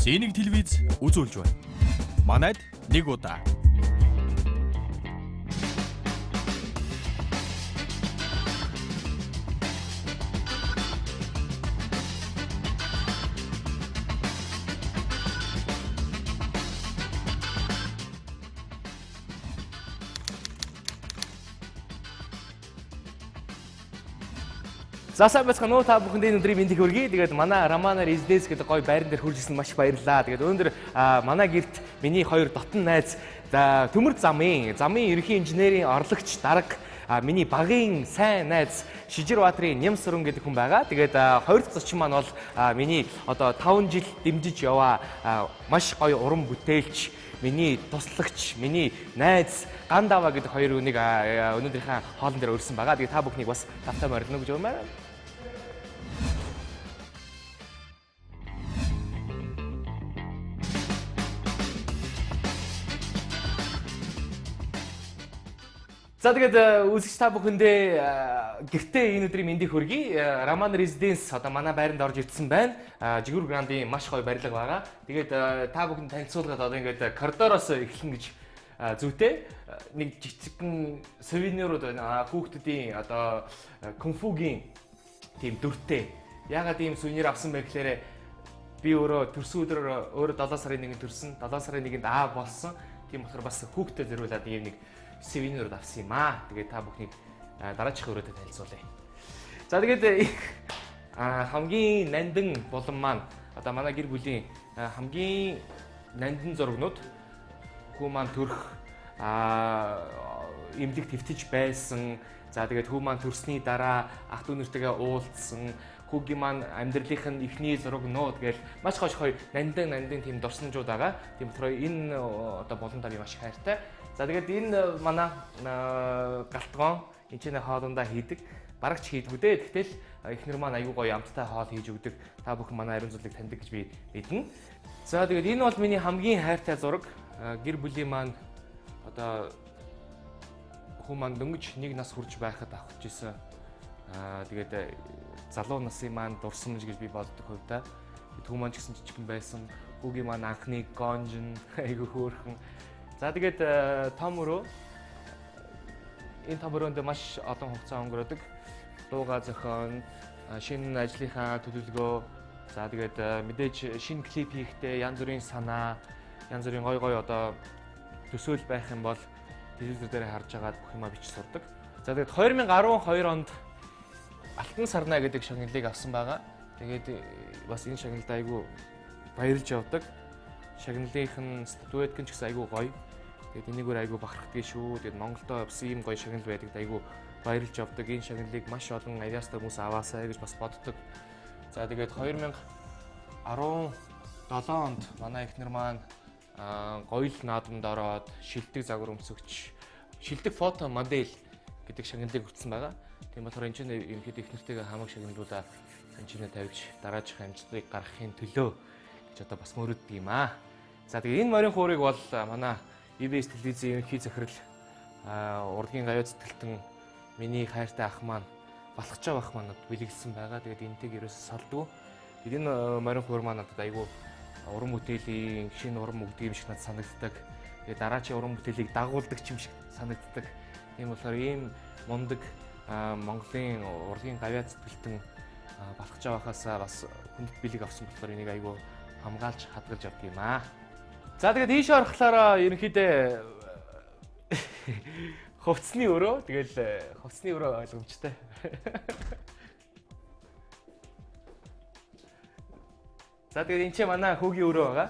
Сэнийг телевиз үзүүлж байна. Манайд нэг удаа. За сайн байцгаана уу, та бүхэнд энэ өдрийн мэндийг хүргэе. Тэгээд манай Ramana Residence гэдэг гоё байран дээр хүрч ирсэн маш их баярлалаа. Тэгээд өнөөдөр манай гэрт миний хоёр дотн найз за Төмөр замын ерөнхий инженерийн орлогч дарга миний багийн сайн найз Шижир Баатрын Нямсүрэн гэдэг хүн байгаа. Тэгээд хоёр дахь зочин маань бол миний одоо 5 жил дэмжиж яваа маш гоё уран бүтээлч, миний туслагч, миний найз Гандава гэдэг хоёр үнийг өнөөдрийнхөө хоолн дээр өрсөн байгаа. Тэгээд та бүхнийг бас тавтай морилно гэж байна. За тэгээд үзэгч та бүхэндээ гэртээ энэ өдрийн мэндийг хүргэе. Ramana Residence одоо манай байранд орж ирсэн байна. Жигүүр Грандын маш гоё барилга байгаа. Тэгээд та бүхэнд танилцуулгаад одоо ингээд коридороос эхлэн гэж зүйтэй нэг жижигхэн сувенирууд байна. Хүүхдүүдийн одоо кунфугийн тийм дүртэй. Яагаад ийм сувенир авсан бэ гэхээр би өөрөө төрсөн өдрөөр өөрөө 7 сарын 1-нд төрсөн. 7 сарын 1-нд аа болсон. Тийм болохоор бас хүүхдэд зориулаад ийм нэг сувенирууд авсан юм аа. Тэгээд та бүхнийг дараачих өрөөдөө танилцуулъя. За тэгээд хамгийн нандин булан маань одоо манай гэр бүлийн хамгийн нандин зургнууд хүү маань төрөх эмнэлэг твтэж байсан. За тэгээд хүү маань төрсний дараа ах дүү нэртэйгээ уулзсан. Хүүгийн маань амьдралынх нь эхний зурагнууд гэж маш гоё нандин тийм дурсамжууд байгаа. Тийм болохоор энэ одоо буландаа би маш хайртай. За тэгээд энэ манай галтгоон энэ ч хоолундаа хийдэг. Бараг ч хийдгүү дээ. Тэгтэл эхнэр маань аюу гоё амттай хоол хийж өгдөг. Та бүхэн манай ариун зүйлийг таньдаг гэж би мэднэ. За тэгээд энэ бол миний хамгийн хайртай зураг. Гэр бүлийн маань одоо хүн маань дөнгөж нэг нас хүрч байхад авах гэсэн. Тэгээд залуу насын маань дурсамж гэж би боддог хувьдаа. Түүн маань ч гэсэн жижигхэн байсан. Хүүгийн маань анхны гонжин айгүй хөөрхөн. За тэгээд том өрөө энэ том өрөөнд маш олон хугацаа өнгөрөөдөг. Дууга зохион, шинэ ажлынхаа төлөвлөгөө, за тэгээд мэдээж шинэ клип хийхдээ янз бүрийн санаа, янз бүрийн гой гой одоо төсөөл байх юм бол телевизээр дээр харж агаад бүх юма бичиж сурдаг. За тэгээд 2012 онд Алтан сарнаа гэдэг шагналыг авсан байгаа. Тэгээд бас энэ шагналд айгүй баярлж явдаг. Шагналынх нь статуэтк нь ч гэсэн айгүй гоё. Тэгээд энийг өөр айгүй бахархдгийг шүү. Тэгээд Монголдо бас ийм гоё шагнал байдагт айгүй баярлж явдаг. Энэ шагналыг маш олон авьяастай хүмүүс аваасай гэж бас боддог. За тэгээд 2017 онд манай эхнэр маань гоёл наадамд ороод шилдэг загвар өмсөгч, шилдэг фото модель гэдэг шагналыг өгсөн байгаа. Тийм болохоор энэ ч ерөнхийдөө их нэртэйгээ хамаг шагналуудаа энэ ч тавьж дараачих амжилтыг гаргахын төлөө гэж одоо бас мөрөддөг юм аа. За тэгээд энэ морин хуурыг бол манай EBS телевизийн ерөнхий захирал урлагийн гавьяа зүтгэлтэн миний хайртай ах маань Балхчаа ах маань бэлэглэсэн байгаа. Тэгээд энтэйг ерөөсөө салдгүй. Тэгээд энэ морин хуур маань надад айгүй уран бүтээлийн шинэ уран өгдөг юм шиг надад санагддаг. Тэгээд дараачийн уран бүтээлийг дагуулдаг юм шиг санагддаг. Тийм болохоор ийм мундаг Монголын урлагийн гавьяа зүтгэлтэн Балхчаа бахаасаа бас хүндэт бэлэг авсан болохоор энийг айгүй хамгаалж хадгалж явдаг юм аа. За тэгээд ийш орохлоор ерөнхийдөө хувцсны өрөө, тэгэл хувцсны өрөө ойлгомжтой. За тэгээд энэ ч манай хүүгийн өрөө байгаа.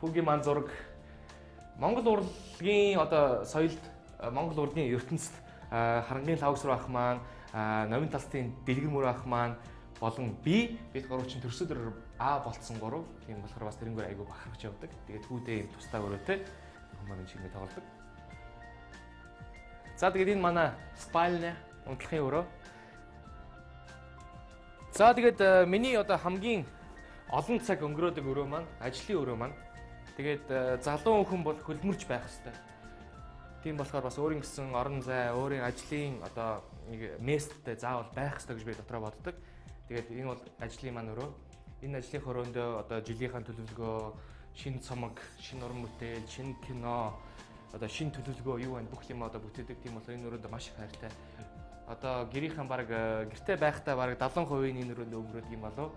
Хүүгийн маань зураг Монгол урлагийн одоо соёлд, Монгол урлагийн ертөнцид харангийн лавгсруу ах маань, номын талстын дэлгэр мөр ах маань болон бид гурав чинь төрсөдөр А болцсон гурав. Тийм болохоор бас тэрнгээр айгүй бахархаж явдаг. Тэгээд хүүдээ юм тусдаа өрөөтэй хүмүүс энэ шиг тоглодог. За тэгээд энэ манай спальня, унтлахын өрөө. За тэгээд миний одоо хамгийн олон цаг өнгөрөөдөг өрөө маань ажлын өрөө маань. Тэгээд залуу хүн бол хөлмөрч байх ёстой. Тийм болохоор бас өөрийн гэсэн орон зай, өөрийн ажлын одоо нэг месттэй заавал байх ёстой гэж би дотроо боддог. Тэгээд энэ бол ажлын маань өрөө. Энэ ажлын өрөөндөө одоо жилийнхаа төлөвлөгөө, шинэ цомог, шинэ уран бүтээл, шинэ кино, одоо шинэ төлөвлөгөө юу байна бүх юм одоо бүтээдэг. Тийм болохоор энэ өрөөндөө маш их хайртай. Одоо гэрийнхэн баг гэрте байхдаа баг 70% энэ өрөөндөө өнгөрөөдөг юм болов.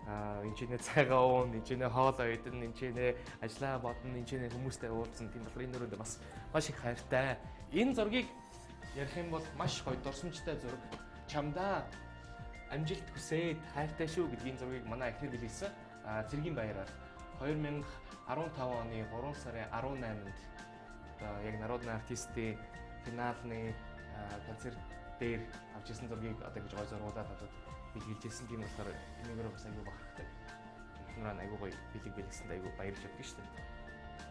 Энэ ч нэ цайгаа уун, энэ ч нэ хоол идэн, энэ ч нэ ажлаа бодно, энэ ч нэ хүмүүстэй уулзсан. Тийм болохоор энэ өрөөндөө бас маш их хайртай. Энэ зургийг ярих юм бол маш гоё дурсамжтай зураг. Чамдаа амжилт хүсээд хайртай шүү гэдгийн зургийг манай эхнэр бэлгэлсэн. Цэргийн баяраар 2015 оны 3 сарын 18-нд одоо яг народны артистийн финалны концерт дээр авч ирсэн зургийг одоо ингэж гоё зургуулаад надад бэлгэлжсэн. Тийм болохоор энэгээр бас айгүй бахархдаг. Эхнэр айгүй гоё бэлэг бэлгэсэнд айгүй баярлж явдаг шүү дээ.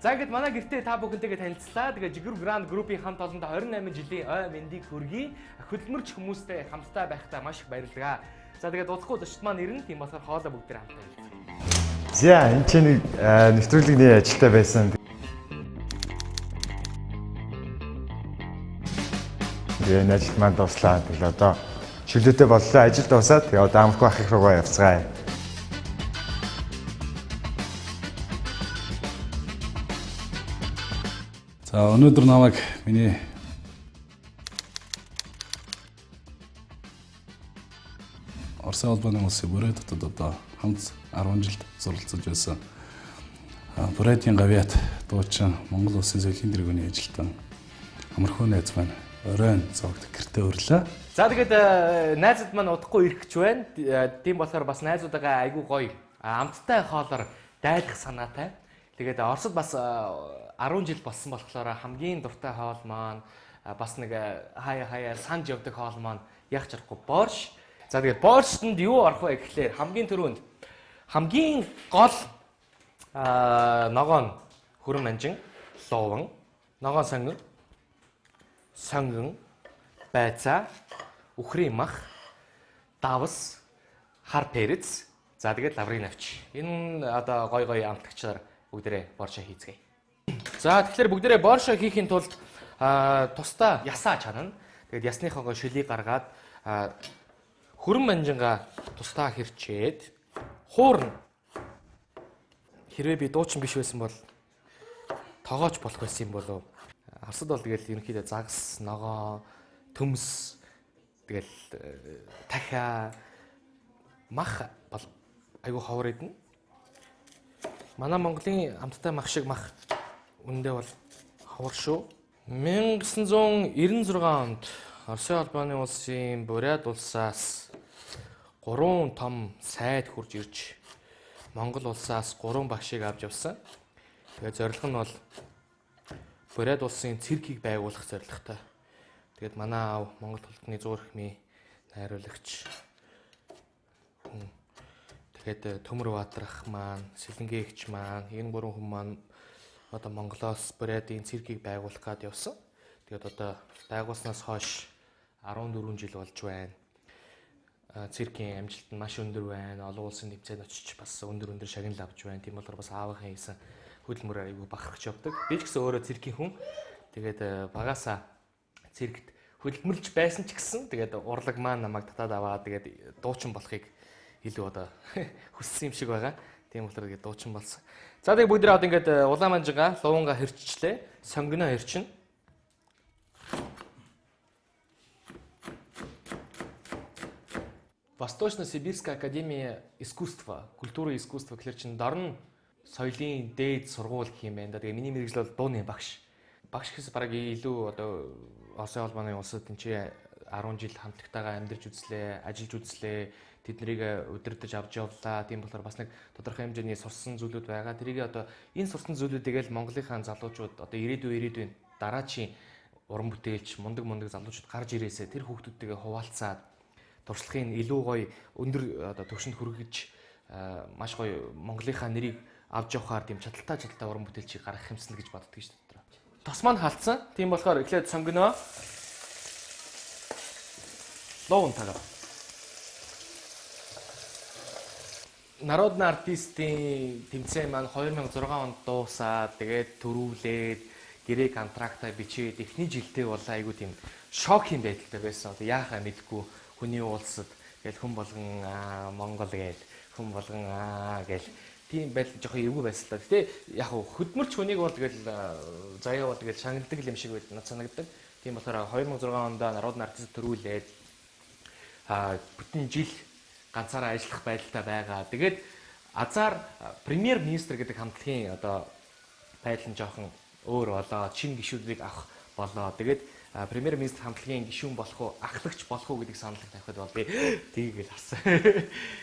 За ингээд манай гэртээ та бүхэнтэйгээ танилцлаа. Тэгээ Жигүүр Гранд группийн хамт олондоо 28 жилийн ой мэндийг хүргэе. Хөдөлмөрч хүмүүстэй хамтдаа байхдаа маш их баярлалаа. За тэгээд удахгүй зочд маань ирнэ. Тийм болохоор хоолой бүгдээр хамтдаа хэлцгээе. За энэ ч нэг нэвтрүүлэгний ажилтаа байсан. Тэгээ энэ ажил маань дуслаа. Тэгэл одоо чөлөөтэй боллоо. Ажил дуусаад тэгээ одоо амархуу ахих руугаа явцгаая. За өнөөдөр намайг миний Оросын холбооны улсын Бүрээ дотод одоо хамт 10 жил суралцж байсан Бүрэдийн гавьяат дуучин Монгол улсын соёлын тэргүүний ажилтан амархуу найз маань оройн зогт гэртээ өрлөө. За тэгээд найзууд маань удахгүй ирэх гэж байна. Тийм болохоор бас найзуудагаа айгүй гоё амттай хоолоор дайлах санаатай. Тэгээд Оросд бас 10 жил болсон болохоор хамгийн дуртай хоол маань бас нэг хаяа хаяа санаж явдаг хоол маань яг ч аргагүй борш. За тэгээд боршонд юу орох вэ гэхлээр хамгийн түрүүнд хамгийн гол ногоон хүрэн манжин, лууван, ногоон сонгон, сонгон, байцаа, үхрийн мах, давс, хар перец, за тэгээд лаврын навч. Энэ одоо гой гой амтлагчдаар бүгдээрээ боршоо хийцгээе. За тэгэхээр бүгдээрээ боршоо хийхийн тулд тусдаа ясаа чанана. Тэгээд ясныхоогоо шөлийг гаргаад хүрэн манжингаа тусдаа хэрчээд хуурна. Хэрвээ би дуучин биш байсан бол тогооч болох байсан юм болов. Арсад бол тэгэл ерөнхийдөө загас, ногоо, төмс, тэгэл тахиа, мах бол айгүй ховор идэнэ. Манай Монголын амттай мах шиг мах үндэ бол ховор шүү. 1996 онд Оросын холбооны улсын Бурят улсаас 3 том сайд хурж ирж Монгол улсаас 3 багшийг авч явсан. Тэгээд зорилго нь бол Бурят улсын циркийг байгуулах зорилготой. Тэгээд манай аав Монгол толгойн зуур хмийн найруулагч хүн. Тэгээд Төмөр Баатрах маань, Сэлэнгээгч маань, энэ гурван хүн маань одоо Монголоос Бурятын циркийг байгуулах гээд явсан. Тэгээд одоо байгуулснаас хойш 14 жил болж байна. Циркийн амжилт нь маш өндөр байна. Олон улсын тэмцээнд очиж бас өндөр өндөр шагнал авч байна. Тийм болохоор бас аавынхаа хийсэн хөдөлмөрөөр айгүй бахархаж явдаг. Би ч гэсэн өөрөө циркийн хүн. Тэгээд багасаа циркт хөдөлмөрлж байсан ч гэсэн тэгээд урлаг маань намайг татаад аваад тэгээд дуучин болохыг илүү одоо хүссэн юм шиг байгаа. Тийм болохоор тэгээд дуучин болсон. За тэгээд бүгд одоо ингээд улаан манжигаа луунгаа хэрччлээ. Сонгоно хэрчин. Восточно-Сибирская академия искусства, культуры и искусства гэхэлэр чинь дорн соёлын дээд сургууль гэх юм байна да. Тэгээ миний мэргэжил бол дууны багш. Багш гэхээс бараг илүү одоо Оросын холбооны улсад энэ чи 10 жил хамтлагтайгаа амьдарч үзлээ, ажиллаж үзлээ, тэднийг удирдах авч явлаа. Тийм болохоор бас нэг тодорхой хэмжээний сурсан зүйлүүд байгаа. Тэрийг одоо энэ сурсан зүйлүүдийг л Монголынхаа залуучууд одоо ирээдүйн дараачийн уран бүтээлч, мундаг залуучууд гарч ирээсээ тэр хүүхдүүдтэйгээ хуваалцаад туршлагын илүү гоё өндөр одоо төвшөнд хүргэж маш гоё Монголынхаа нэрийг авч явахаар тийм чадaltaй уран бүтээлчийг гаргах юмсан гэж боддог шүү дээ. Тос маань халдсан. Тийм болохоор эхлээд сонгоно. Луун тагаа. Народны артистийн тэмцээн маань 2006 онд дуусаад тэгээд төрүүлээд гэрээ контрактаа бичээд эхний жилдээ бол айгүй тийм шокийн байдалтай байсан. Одоо яахаа мэдэхгүй хүний улсад Тэгэл хүн болгон Монгол гээл хүн болгон гээл тийм байдал жоохон эвгүй байсан л да. Гэтэ яг хөдөлмөрч хүнийг бол тэгэл заяа бол тэгэл шагнадаг юм шиг байд над санагддаг. Тийм болохоор 2006 онд народны артист төрүүлээд бүтэн жил ганцаараа ажиллах байдалтай байгаа. Тэгээд азар премьер-министр гэдэг хамтлагийн одоо байдал нь жоохон өөр болоо, чин гишүүдийг авах болоо. Тэгээд премьер-министр хамтлагийн гишүүн болох уу, ахлагч болох уу гэдэг саналыг тавихад бол би тгийг л харсан.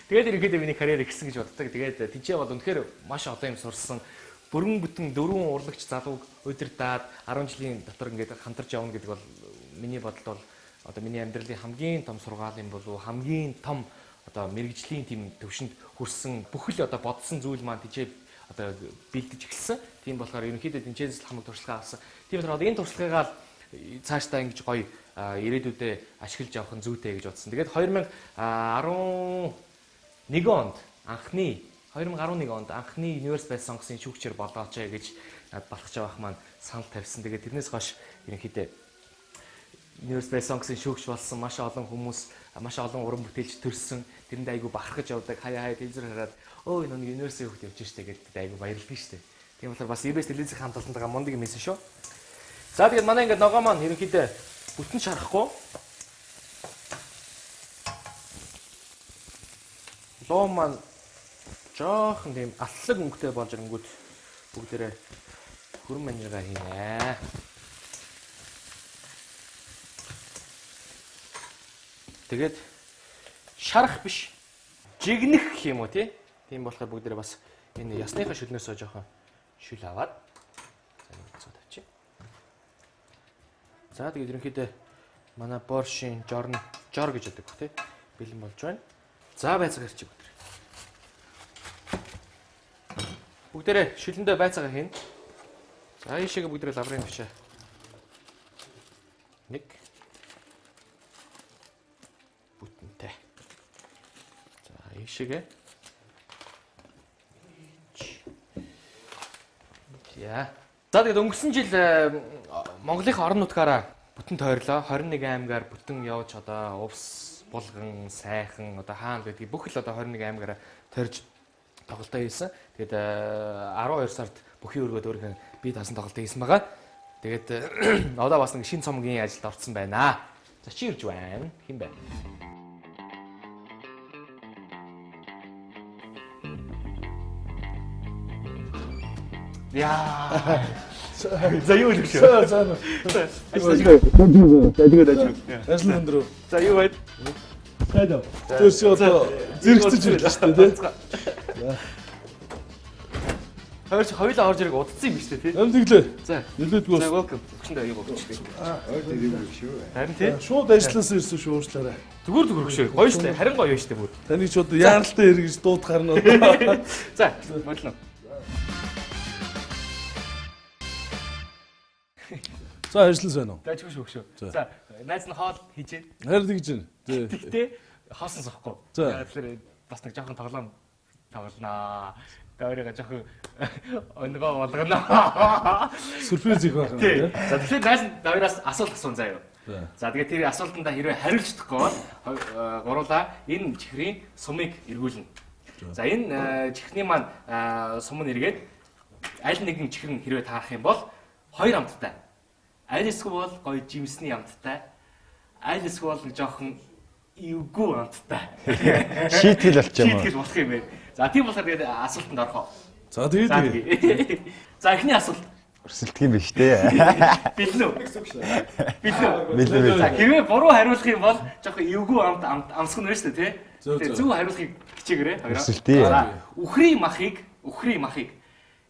Тэгээд ерөнхийдөө миний карьер ихсэн гэж боддог. Тэгээд тэнцээ бол үнэхээр маш олон юм сурсан. Бүрэн бүтэн дөрвөн урлагч залууг удирдаад 10 жилийн дотор ингээд хамтарч явна гэдэг бол миний бодолд бол одоо миний амьдралын хамгийн том сургаал юм болов хамгийн том одоо мэрэгжлийн тийм төвшөнд хүрсэн бүхэл одоо бодсон зүйл маань тийчээ одоо бэлдэж эхэлсэн. Тийм болохоор ерөнхийдөө тэнцээс хамаг туршлага авсан. Тийм болохоор одоо энэ туршлагыгаа цаашдаа ингэж гоё ирээдүйдээ ашиглаж явах нь зүйтэй гэж бодсон. Тэгээд 2011 онд анхны 2011 онд анхны Universe Best сонгосон шүүгчээр болооч гэж над балхаж авах маань санал тавьсан. Тэгээд тэрнээс хойш ерөнхийдөө Universe Best сонгосон шүүгч болсон маш олон хүмүүс, маш олон уран бүтээлч төрсөн. Тэрэнд айгүй бахархаж явдаг. Хаяа хаяа телевизээр хараад өө энэ Universe-ийн хүүхд явж штэ гэдэгт айгүй баярлдаг штэ. Тийм болохоор бас EBS телевизийн хамт олонтойгоо мундаг юм хийсэн шүү. За тэгээд манай ингээд ногоо маань ерөнхийдөө бүтэн шарахгүй. Луу маань жоохон тийм алтлаг өнгөтэй болж ирэнгүүт бүгдээрээ хүрэн манжигаа хийнэ. Тэгээд шарах биш жигнэх гэх юм уу тий? Тийм болохоор бүгдээрээ бас энэ ясныхаа шүлнөөсөө жоохон шүл аваад за нэг цоо тавьчих. За тэгээд ерөнхийдөө манай боршийн жорн жор гэж яддаг бох тий. Бэлэн болж байна. За байцгаа хэрчих бүгдээрээ. Бүгдээрээ шүлэндээ байцаагаа хийнэ. За ийшээгээ бүгдээрээ лаврын төвчээ. Нэг бүтэнтэй. За ийшээгээ. За. За тэгээд өнгөрсөн жил Монголынхаа орон нутгаараа бүтэн тойрлоо. 21 аймгаар бүтэн явж одоо Увс, Булган, Сайхан одоо хаана гэдгийг бүх л одоо 21 аймгаараа тойрж тоглолтоо хийсэн. Тэгээд 12 сард бүхий өргөд өөрийнхөө бие даасан тоглолтоо хийсэн байгаа. Тэгээд одоо бас нэг шин цомгийн ажилд орцсон байна. За чи ирж байна. Хэн бэ? Яа. За юу л шүү. За. Ажил өндрөө. За юу байд? Хайдаа. Тэр чи одоо зэрэгцэж ирлээ шүү дээ тий. Хоёр хоёулаа орж ирэх удцсан юм биш үү тий? Эм тэглээ. За. Нөлөөдгөө. За welcome. Өгчөндөө аюу өгч. Ойр дэрэг шүү. Харин тий. Шууд ажилласаа ирсэн шүү уучлаарай. Зүгээр зүгээр шүү. Гоё шүү дээ. Харин гоё шүү дээ бүр. Таныг ч одоо яаралтай иргэж дуудахаар нь одоо. За, боллоо. За ажилласан байна уу? За чүш өгшөө. За найз нь хоол хийж ээ. Харин тэгж байна. Тэгтээ хоосон сохгүй. За. Тэгэхээр бас нэг жоохон тоглоом тоглоноо. Тэгээ өөрийгөө жоохон онгоо болгоно. Сюрприз их байх юм тий. За тэгэхээр найз нь хоёроос асуулт асуун заяа. За. За тэгээ тэр асуултандаа хэрвээ хариулж чадахгүй бол гуруулаа энэ чихрийн сумыг эргүүлнэ. За энэ чихний маань сум нь эргээд аль нэгэн чихэр нь хэрвээ таарах юм бол хоёр амттай. Аль эсвэл гоё жимсний амттай. Аль эсвэл нэг жоохон эвгүй амттай. Шийтгэл болчих юм уу? Шийтгэл болох юм байна. За тийм болохоор тэгээд асуултанд орох уу? За тэгээд За тэгээ. За эхний асуулт. Өрсөлдөх юм биш үү? Бэлэн үү? Бэлэн үү? Бэлэн, бэлэн. За хэрвээ буруу хариулах юм бол жоохон эвгүй амт амсах нь байна шүү дээ, тий? Зөв, Тэгээ зөв. зөв хариулахыг хичээгээрэй хоёроо. Өрсөлдөе. За үхрийн махыг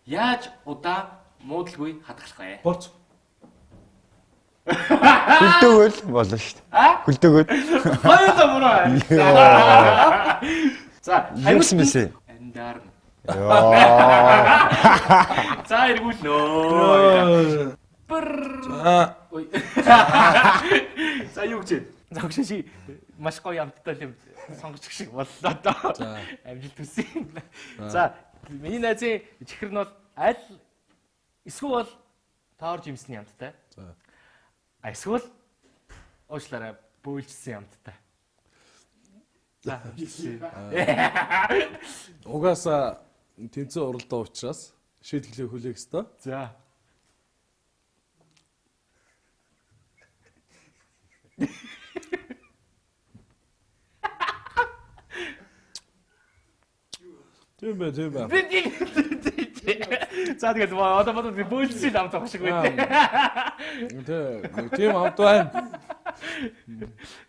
яаж удаа муудалгүй хадгалах вэ? Борц. Хөлдөөгөл болно шүү дээ. А? Хөлдөөгөл. Хоёулаа буруу хариулсан. За Юу гэсэн мэсэ? Андарна. Йоо. За эргүүлнэ. За Ой. За юу гэж вэ? За өгшөө чи маш гоё амттай юм сонгочих шиг боллоо доо. За. Амжилт хүсье. За миний найзын чихэр нь бол аль эсвэл бол тоор жимсний амттай. За. А эсвэл уучлаарай бөөлжсөн амттай. За. Угаасаа тэмцээн уралдаа учраас шийтгэлээ хүлээх ёстой. За. Тийм ээ, тийм ээ. За тэгээд одоо бодод би бөөлжсөн амт авах шиг байна. Тэ, нэг тийм амт байна.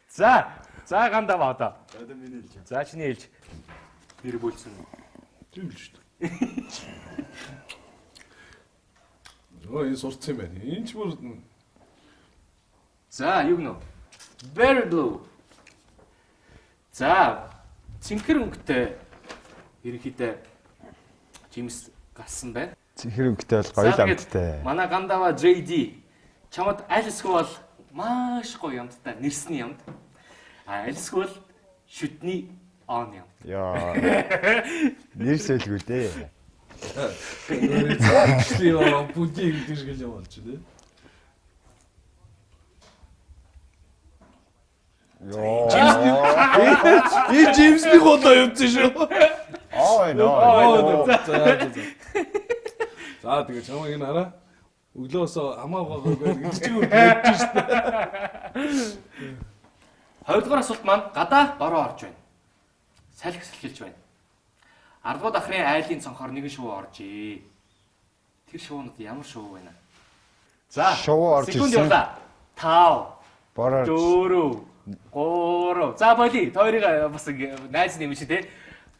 За. За гандаа одоо. Одоо миний хэлж. За чиний хэлж. Нэр бөөлсөн. Тийм л шүү дээ. Өө энэ сурцсан юм байна. Энэ ч бүр За юу гэнэ? Very blue. За цэнхэр өнгөтэй ерөнхийдөө жимс гарсан байна. Цэнхэр өнгөтэй бол гоё л амттай. Манай Гандава JD чамд аль эсвэл маш гоё амттай нэрсний амт. А аль эсвэл шүдний он амт. Яа. Нэр сэлгүй дээ. заавал бүдий гэдэг шиг л юм болж байна. Йоо. Энэ Джеймсний голоо явсан шүү. Аа нөө. За за. За тэгээ чамайг энэ хараа. Өглөөсөө хамаагүй гэж чи өгч шүү дээ. Хоёрдугаар асуулт маань гадаа бороо орж байна. Салхи салхилж байна. Ардгууд ахрын айлын цонхоор нэгэн шувуу оржээ. Тэр шувуунууд ямар шувуу вэ? За. Шувуу орж Секунд ирсэн. явлаа. 5 Бороо. 4 3. За боли. Тойрыг бас найз нэм чи те.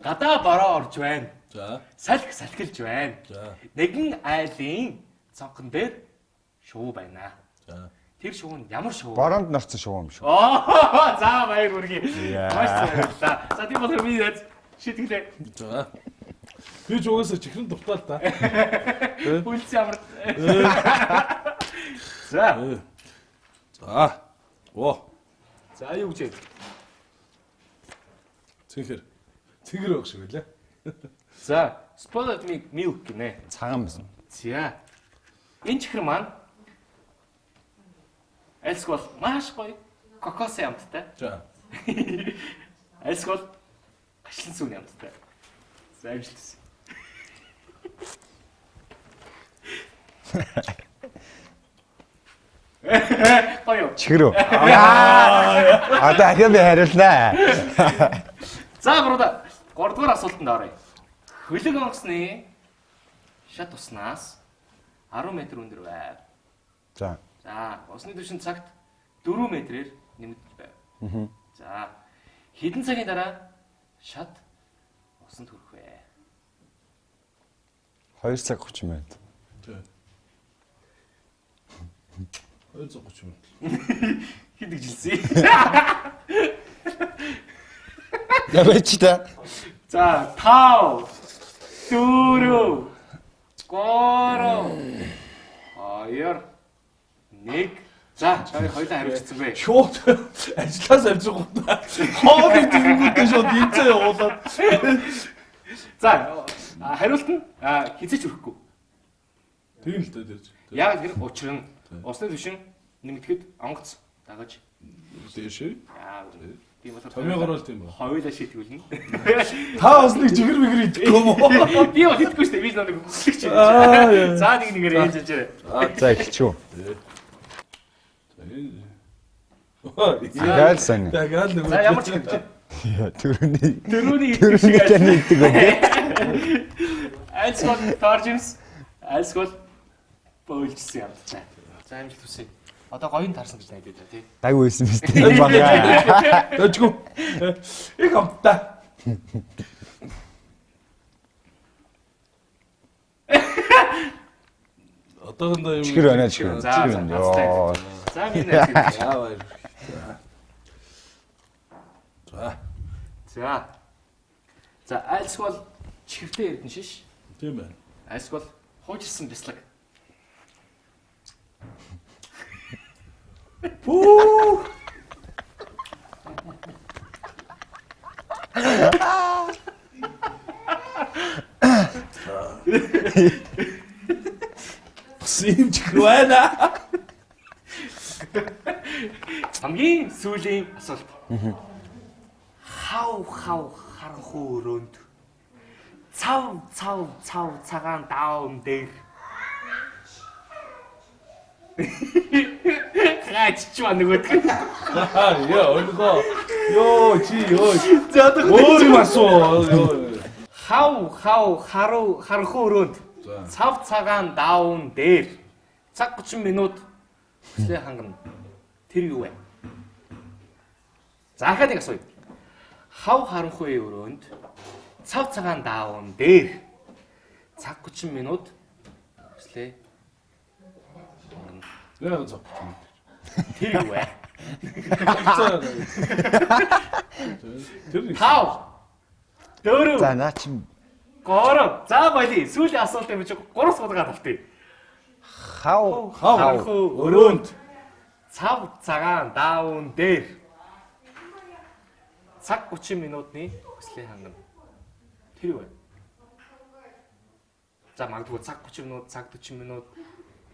Гадаа бороо орж байна. За. Салхи салхилж байна. За. Нэгэн айлын цонхон дээр шувуу байна. За. Тэр шувуу нь ямар шувуу? Бороонд норцсон шувуу юм шүү. Оо, за баяр хүргэе. Яа. Маш баярлалаа. За тийм болохоор миний найз шийтгэлээ. За. Би ч угаасаа чихрэн дуртай л та. Бүлц ямар. За. За. Оо, За юу гэж вэ? цэнхэр. Цэнгэр байх шиг байлаа. За, spotted milk гинэ. Цагаан байсан. За. Энэ чихэр маань альсгол маш гоё кокосын амттай. За. Альсгол гашлан сүүний амттай. За амжилт. Гоё. Чихэр үү? Яа. Одоо ахин би хариулнаа. За гуравдугаар асуултанд оръё. Хөлөг онгоцны шат уснаас 10 м өндөр байв. За. За, усны түвшин цагт 4 м-ээр нэмэгдэж байв. За, хэдэн цагийн дараа шат усанд хүрэх вэ? 2 цаг 30 минут. За. 230 минут. Хэд гэж хэлсэн? Яваач та. За, 5 4 3 2 1. За, чамыг хоёлаа хариуцсан бэ. Шууд ажлаас авчихгүйтэй. Хоол идэнгүүтээ шууд энцээ явуулаад. За, хариулт нь хизээч өрөхгүй. Тийм л дээ тэр. Яг тэр учир нь усны түвшин нэмэгдэхэд онгоц дагаж Дээшээ. яа. Тийм болохоор Томьёогоор л тийм ба. Хоёулаа шийтгүүлнэ. Та бас нэг жигэр мэгэр идэхгүй юм уу? Би бол идэхгүй шүү дээ. Би нэг хөглөгч юм. Аа, яа. За нэг нэгээр ээлж ижээрэй. За эхэлчихв. За энэ. Дахиад сайн. Дахиад нэг. За ямар ч юм чи. Төрөний Дөрөвний идэх шиг төрөний таны идэг үү? Альсгол Торжимс альсгол бөөлжсөн юм байна. За амжилт хүсье. Одоо гоён тарсан гэж найдаад байна тий. Даг байсан биз дээ. Бага. Дожгүй. Их амттай. Одоохондоо юм. Чихэр байна чихэр. За, Чихэр за, байна. Йоо. За миний найз. За баяр. За. За. За альсгол чихэртэй эрдэн шиш. Тийм байна. Альсгол хуучирсан бяцлаг. Пүү. Бас юм чихэр байна. Хамгийн сүүлийн асуулт. Хав харанхуй өрөөнд цав цав цав цагаан даун дээр гаач ба нөгөөдг. Яа, ойлгоо. Йоо, чи ёо. За Өөр юм асуу. Ёо. Хав хав харуу харанхуй өрөөнд цав цагаан даун дээр цаг 30 минут хүслээ хангана. Тэр юу вэ? За дахиад нэг асууя. Хав харанхуй өрөөнд цав цагаан даун дээр цаг 30 минут хүслээ хангана. Яа, зав. Тэр юу вэ? Тэр нэг 5 4 За наа чин 3. За боли. Сүүлийн асуулт юм чи 3 судгаа тавтыг. хав хав Харанхуй өрөөнд цав цагаан даун дээр цаг 30 минутны хүслээ хангана. Тэр юу вэ? За магадгүй цаг 30 минут, цаг 40 минут,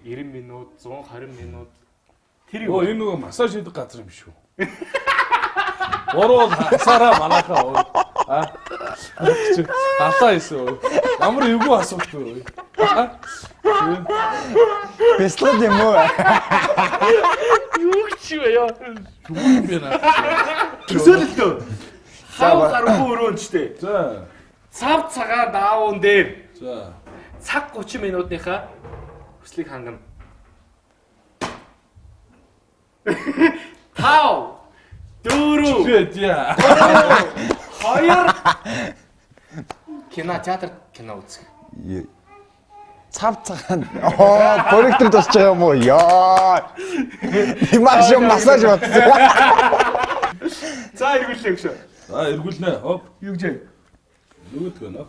90 минут, 120 минут. Тэр юу Оо, вэ? энэ нөгөө массаж хийдэг газар юм шүү. Буруу хасаараа манайхаа. Аа. Чи галаа хийсэн. Ямар эвгүй асуулт вэ? Аа. бяцлал юм уу? Юу ч вэ ёо? Юу юм бэ наа? Төсөөлөлтөө. Хав харанхуй өрөөнд штэ. За. Цав цагаан даун дээр За. цаг 30 минутныхаа хүслийг хангана. 5 4 Тэгээд яа. 2 Кино театр кино үзэх. Цав цагаан. Оо, прожектор тусч байгаа юм уу? Яа. Имаш юм массаж бодсон. За эргүүллээ өгшөө. За, эргүүлнэ. Хоп. Юу гэж вэ? Нөгөөдгөө нөө.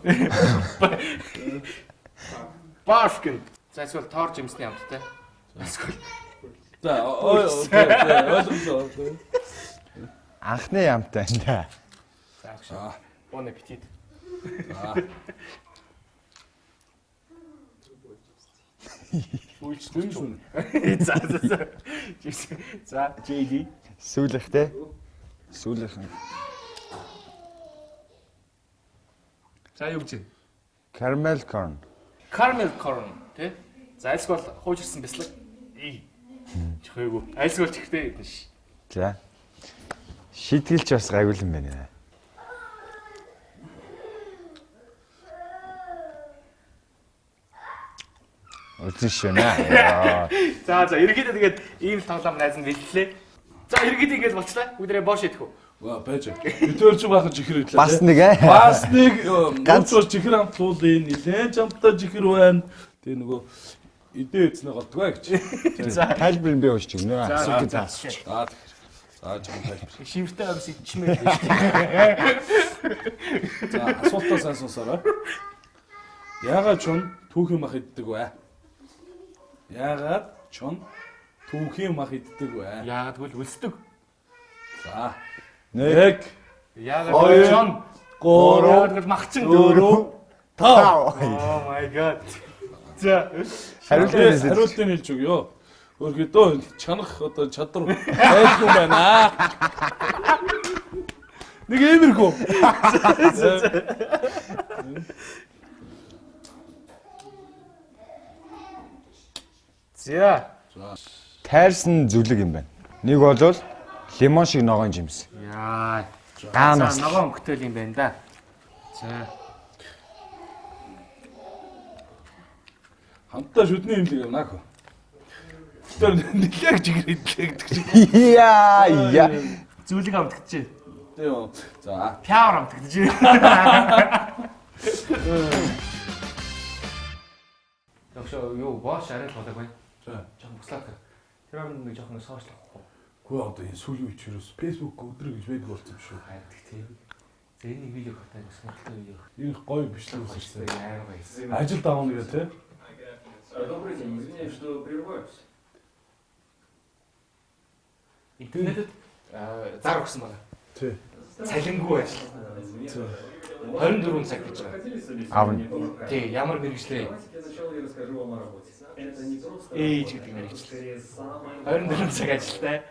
Barfkin. За эсвэл тоор жимсний амттай. Эсвэл За, ойлголоо. Анхны ямтай энэ да. за өгшөө. Bon appetit. Үйлчлэн шүн. За за за. За JD. Сүүлэх те. Сүүлэх нь За юу гэж вэ? caramel corn. Caramel corn тий. За альсгүй бол хуучирсан бяцлаг. Ий. Чихээгүй. Альсгүй бол чихтэй гэдэг ш. За. Шийтгэлч бас гайгүй юм байна. Үзэн шөнө. Яа. За за ерөнхийдөө тэгээд ийм л тоглоом найз нь бэлтлээ. За ерөнхийдөө ингэж болчлаа. Бүгдээрээ бош идэх үү? Ва байж. Бид өөр чи баахан чихэр идлээ. Бас нэг ээ. Бас нэг Ганц. ганц бол чихэр амтлуулъя. Нилээн ч амттай чихэр байна. Тэгээ нөгөө идээ эзнэ голдгоо гэж. За Тайлбар нь би уншиж өгнө. Асуултыг за. асууч. За тэгэхээр. За жоохон тайлбар. Шивэртэй амс ичмээр байна шүү дээ. За асуултаа сайн сонсоорой. Яагаад чон түүхийн мах иддэг вэ? Яагаад чон түүхийн мах иддэг вэ? Яагаад гэвэл өлсдөг. За. 1 1 Яагаад Хоёр, гэвэл чон 3 яагаад гэвэл махчин 4 5. Oh my god. За Хариултыг хэлж. Хариултыг хэлж өгөө. Өөргөдөө чанах одоо чадвар байлгүй байна. Нэг иймэрхүү. За. Тайрсан зүлэг юм байна. Нэг бол лимон шиг ногоон жимс. Яа. Гаан За бас. ногоон коктейл юм байна да. За. Хамтдаа шүдний имлэг явна хөө. Тэр нилээг жигэр идлээ гэдэг чинь. Яа яа. Зүлэг амтгдчихэ. Тийм. За. Пяар амтгдчихэ. Тэгшөө юу бош арай л болоог байна. За. Жохон буслаад. Тэр юм нэг жохон сошиал авахгүй. Гүү одоо энэ сүүлийн үеч ерөөс Facebook өдрө гэж байдаг болсон юм шүү. Хайдаг тийм. За энэ видео хатаа сонирхолтой видео. Энэ гоё бичлэг үзсэн. Амар гоё. Ажил давна гэх тээ. Добрый день, извиняюсь, что прерываюсь. Интернетэд зар өгсөн байна. Тий. Цалингүй ажил. 24 цаг гэж байгаа. Хотели Авна. собеседование тоже хорошо. Тий, ямар мэрэгчлээ? Давайте для начала я расскажу вам о работе. Это не просто Ээж работа, гэдэг это мэргэжил. скорее самое 24 цаг ажилтай.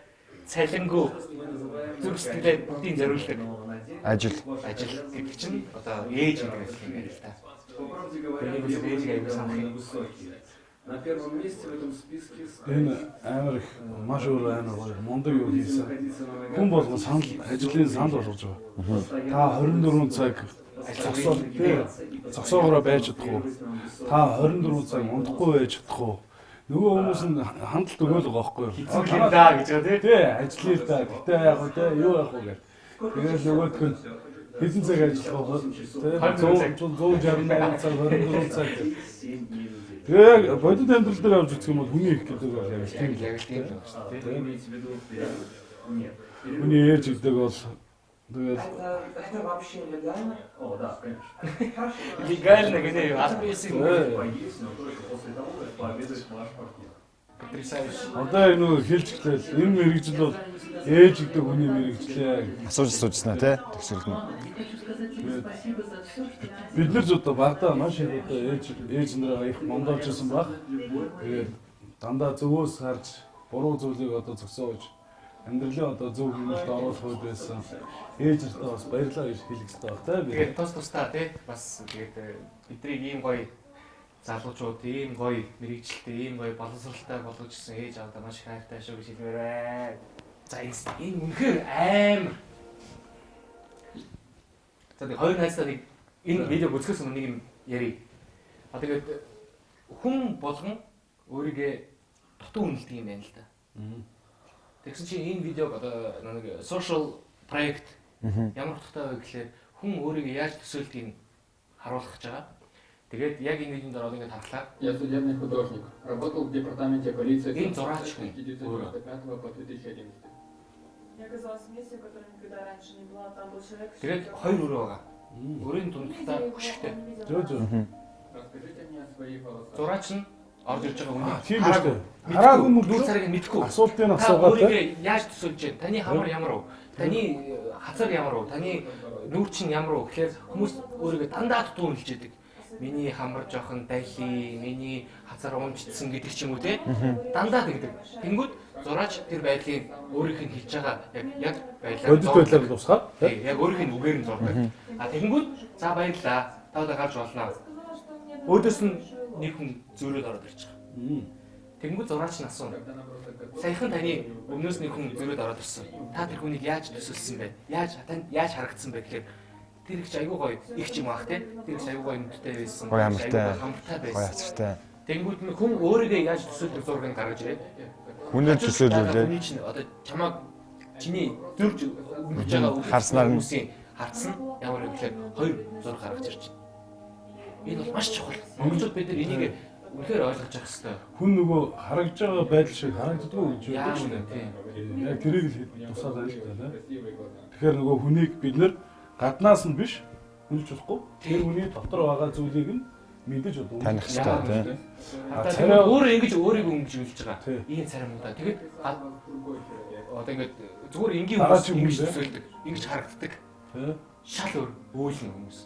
Цалингүй. Мы называем Зүрх сэтгэлээ бүгдийн зориулдаг. но на Ажил. Ажил гэдэг чинь одоо ээж гэдэг юм байна л та. По правде говоря, Миний үзэл ээжийг требования аягүй санах довольно юм. высокие. На первом месте в этом списке Энэ стоит амар их маш өөр амар гоё мундаг юу трудиться хийсэн. находиться на ногах Хүн болгон санал ажлын санал болгож байгаа. Та 24 цаг зогсоо тий зогсоогоороо байж чадах уу? Та 24 цаг унтахгүй байж чадах уу? Нөгөө хүмүүс нь хандлт өгөөл байгаа байхгүй юу? Хэцүү юм даа гэж байгаа тий. Тий, ажиллая л да. Гэтэ яах вэ те? Юу яах вэ гэх. Тэгэл нөгөөх нь хэдэн цаг ажиллах вэ? Тэ 100 168 цаг 24 цаг. 7 дней в неделю. Тэгээ яг бодит амьдрал дээр авч үзэх юм бол хүний их гэдэг бол яг тийм л. Яг л тийм л байна шүү дээ. Вы имеете в виду перерывы? Нет. Перерывы- Хүний ээж гэдэг бол тэгэл Это вообще легально? О, да, конечно. Хорошо. Легально гэнэ юу? Аль биесийн Э, Поесть, но только после того, как пообедает ваш партнер. потрясающе. одоо яг нөгөө хэлж эхлэв. Энэ мэрэгжил бол ээж гэдэг хүний мэрэгчлээ. Асууж асуужснаа тий. Төгсгөлд нь. Хочу сказать тебе спасибо за все, что ты Бид нар ч одоо багадаа маш их одоо ээж ээж нараа их мондоолж байсан баг. Тэгээд дандаа зөвөөс харж буруу зүйлийг одоо зогсоож амьдралын одоо зөв хэмнэлд оруулах үед байсан. Ээж нартаа бас баярлалаа гэж хэлэх хэрэгтэй баг тий би. Тэгээд тус тусдаа тий бас тэгээд бидрийг ийм гоё залуучууд, ийм гоё мэрэгчлээ, ийм гоё боловсралтай болгож ирсэн ээж аавдаа маш их хайртай шүү гэж хэлмээр байна. За энэ энэ үнэхээр амар. За тэгээд хоёр найздаа нэг энэ видеог үзэхээс өмнө нэг юм ярив. А тэгээд хүн болгон өөрийгөө дутуу үнэлдэг юм байна л да. Тэгсэн чинь энэ видеог одоо нэг social проект ямар утгатай вэ гэхлээр хүн өөрийгөө яаж төсөөлдгийг харуулах гэж байгаа. Тэгээд яг энэ видеонд ороод ингээд харахлаа. Я судебный художник. Работал в департаменте полиции Им с зураач хүн. 1995 по 2011. Я оказалась в месте, в котором никогда раньше не была. Там был человек... с Тэгээд чёрным- хоёр өрөө байгаа. Өрөөний Не дундаа видели его, хөшигтэй. он не видел Зөө нас. зөө. Расскажите мне о своих волосах. Зураач нь орж ирж байгаа А хүн. тийм ба штэ. Хараагүй Нүр мөртлөө царайг нь мэдэхгүй. асуултыг Та асуугаад тий. өөрийгөө яаж төсөөлж байна? Таны хамар ямар вэ? Таны хацар ямар вэ? Таны нүүр чинь ямар вэ гэхлээр хүмүүс өөрийгөө дандаа дутуу үнэлж яадаг. Миний хамар жоохон дали, миний хацар уумждсан гэдэг ч юм уу те. Дандаа тэгдэг. Тэнгүүд зураач тэр байдлыг өөрийнх нь хэлж байгаа яг яг байдлаар Бодит байдлаар тусгаад тий. Тий, яг өөрийнх нь үгээр нь зурдаг. А тэгэнгүүт за баярлаа. Та одоо гарч болно. Сказала, что мне Өөдөөс нь нэг хүн зөөрөөд ороод ирж байгаа. Тэгэнгүүт зураач нь асууна. Когда она просто готова. Саяхан таны өмнөөс нэг хүн зөрөөд ороод ирсэн. Та тэр хүнийг яаж төсөлсөн бэ? Яаж танд яаж харагдсан бэ гэхлээр тэр их ч айгүй гоё их ч юм аах те. Тэр их ч айгүй гоё нүдтэй байсан. Гоё хамартай. айгүй хамартай Гоё байсан. хацартай. Тэнгүүд нь хүн өөрийгөө яаж төсөөлдөг зургийг гаргаж ирээд Хүнээр төсөөлүүлээ. Хүний чинь одоо чамааг чиний зөрж өнгөж байгаа Харснаар нь. хүмүүсийн харц нь ямар вэ гэхлээр хоёр зураг гаргаж ирж байна. Энэ бол маш чухал. Монголчууд бид нар энийг үнэхээр ойлгож явах хэрэгтэй. Хүн нөгөө харагдж байгаа байдал шиг харагддаггүй гэж Яа байдаг шүү үнэ дээ. тийм. Тийм, Яг тэрийг л тусаад байна л да тий. Красивые глаза. Тэгэхээр нөгөө хүнийг бид нэр гаднаас нь биш үнэлж болохгүй. Тэр хүний дотор байгаа зүйлийг нь мэдэж одоо Таних хэрэгтэй тий. А Та царай өөрөө ингэж өөрийгөө өнгөж үлж байгаа. Тий. Ийм царай муудаа. Тэгээд Другой человек. одоо ингэж зүгээр энгийн Дараа хүмүүс чи ингэж хүн те. төсөөлдөг. Ингэж харагддаг. тий. Шал өөр өөлнө хүмүүс.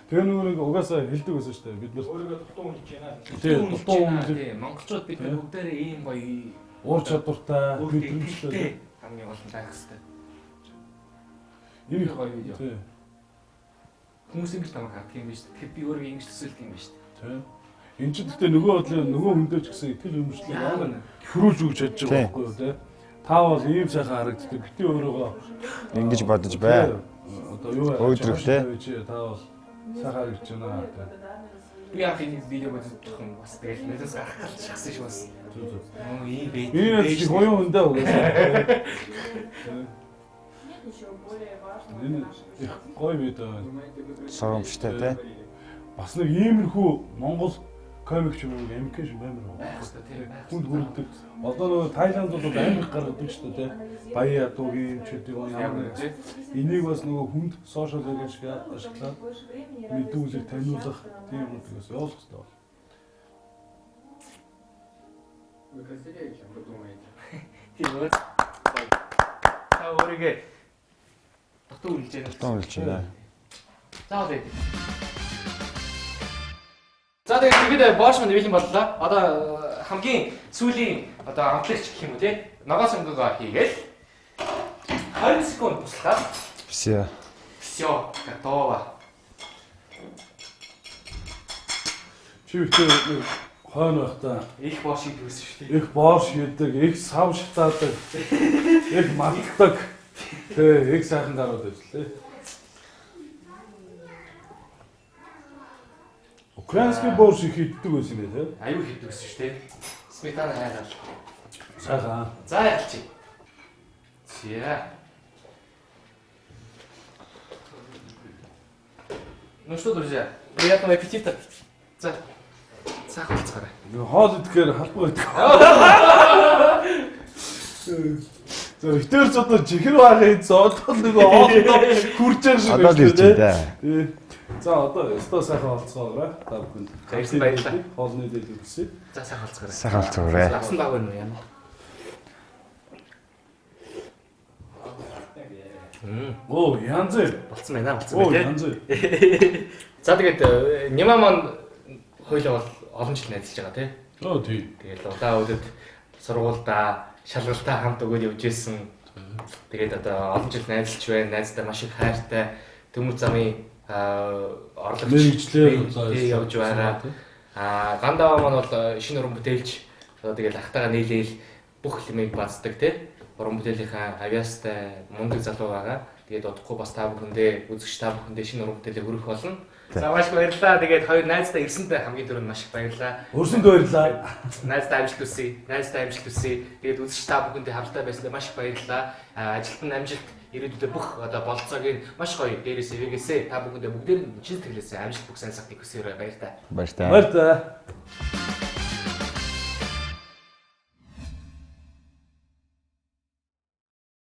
Тэр нөгөө нэг угаасаа хэлдэг байсан шүү дээ. Бид нар Өөрийгөө дутуу үнэлж байна. тий дутуу үнэлэх Тий, монголчууд бид нар бүгдээрээ ийм гоё уур чадвартай, өөртөө мэдрэмжтэй. итгэлтэй хамгийн гол нь байх хэрэгтэй. Энэ их гоё видео. тий. Хүмүүс ингэж намайг харддаг юм биш. Тэгэхээр би өөрийгөө ингэж төсөөлдөг юм биш. Тий. Энд чинь гэхдээ нөгөө бодлын нөгөө хүндээ ч гэсэн итгэл үнэмшлийг Яа амар үнэ. хөрүүлж өгч чадж Тий. байгаа байхгүй юу тий. Та бол ийм сайхан харагддаг. Бити өөрийгөө Ингэж бодож бай. тий, Одоо юу яах Өөдрөг, тий. вэ чи та бол сайхан харагдаж байна тий. Би яг энэ видеог үзэх юм бас тэгэл нөлөөс гарах гэж шахсан шүү бас. Зүг зүг. Нөө ийм бэ. Энэ их уян хүндээ угаасаа. Нет ничего более важного Энэ для нашего их гоё видео байна. Думаете, вы друзья? Сургамжтай тий. Говорили. Бас нэг иймэрхүү Монгол комик ч юм уу МК шиг баймар уу. Байх хэрэгтэй тийм байх. Хүнд хүрэлдэг. Одоо нөгөө Тайланд бол амар их гаргадаг шүү дээ тий. Баян ядуугийн юм ч гэдэг юм ямар нэг. Энийг бас нөгөө хүнд сошиал медиа ашиглаад Больше времени мэдүүлэг радости, таниулах счастья тийм намного. юм бас явуулах хэрэгтэй байна. Вы красивее, чем вы думаете. Тийм үү. Та өөрийгөө дутуу үнэлж байна. Дутуу үнэлж байна. За одоо. За тэгээд тэгэхэд бош мань бэлэн боллоо. Одоо хамгийн сүүлийн одоо амтлагч гэх юм уу те. Ногоо сонгогоо хийгээл 20 секунд туслахад Все. Всё, готово. Чи битээ нэг хойно байхдаа Их бош идэх гэсэн шүү дээ. их боорш хийдэг, их сав шатаадаг, их мартдаг. Тэ, их сайхан гарууд ажиллаа. Украинский борщ их иддэг байсан юм тий. Аюу хийдэг гэсэн шүү дээ. Сметана хайгаал. Сайхан. За ялчи. За. Ну что, друзья, приятного аппетита. За. Сайхан болцоорой. Нэг хоол идэхээр халбаа идэх. За битэр ч одоо чихэр баахан идсэн. Одоо л нөгөө хоолдоо хүрч байгаа шиг Одоо л ирж байна да. Тий. За одоо өстой сайхан олцоогоорой. Та бүхэнд. За, ирсэн баярлалаа. Хоолны дэлгэр хүсье. За сайхан болцоорой. Сайхан болцоорой. Авсан баг байна уу яана? Оо, янз бүр. Болцсон байна, болцсон Оо, байна тий. янз бүр. За тэгээд Нима маань хоёлоо бол олон жил найзалж байгаа тий. Оо, тий. Тэгээд улаан өдөд сургуульдаа шалгалтаа хамт өгөөд явж исэн. Тэгээд одоо олон жил найзалж байна. Найздаа маш их хайртай. Төмөр замын орлогч Мэргэжлээр тий, явж байгаа. Аа Гандава маань бол шинэ уран бүтээлч одоо тэгэл ахтайгаа нийлээл бүх лимийг бацдаг тий. Уран бүтээлийнхаа авиастай мундаг залуу байгаа. Тэгээд удахгүй бас та бүхэндээ үзэгч та бүхэндээ шинэ уран бүтээлээ хүргэх болно. За маш их баярлалаа. Тэгээд хоёр найздаа ирсэндээ хамгийн түрүүнд маш их баярлалаа. Өрсөнд баярлалаа. Найздаа амжилт хүсье. Найздаа амжилт хүсье. Тэгээд үзэгч та бүхэндээ хамтдаа байсандаа маш их баярлалаа. Ажилд нь амжилт, ирээдүйдээ бүх одоо болцоог нь маш гоё дээрээс ивэгээсээ та бүхэндээ бүгдээр нь чин сэтгэлээсээ амжилт бүх сайн сайхныг хүсье. Баярлалаа. Баяртай. Баярлалаа.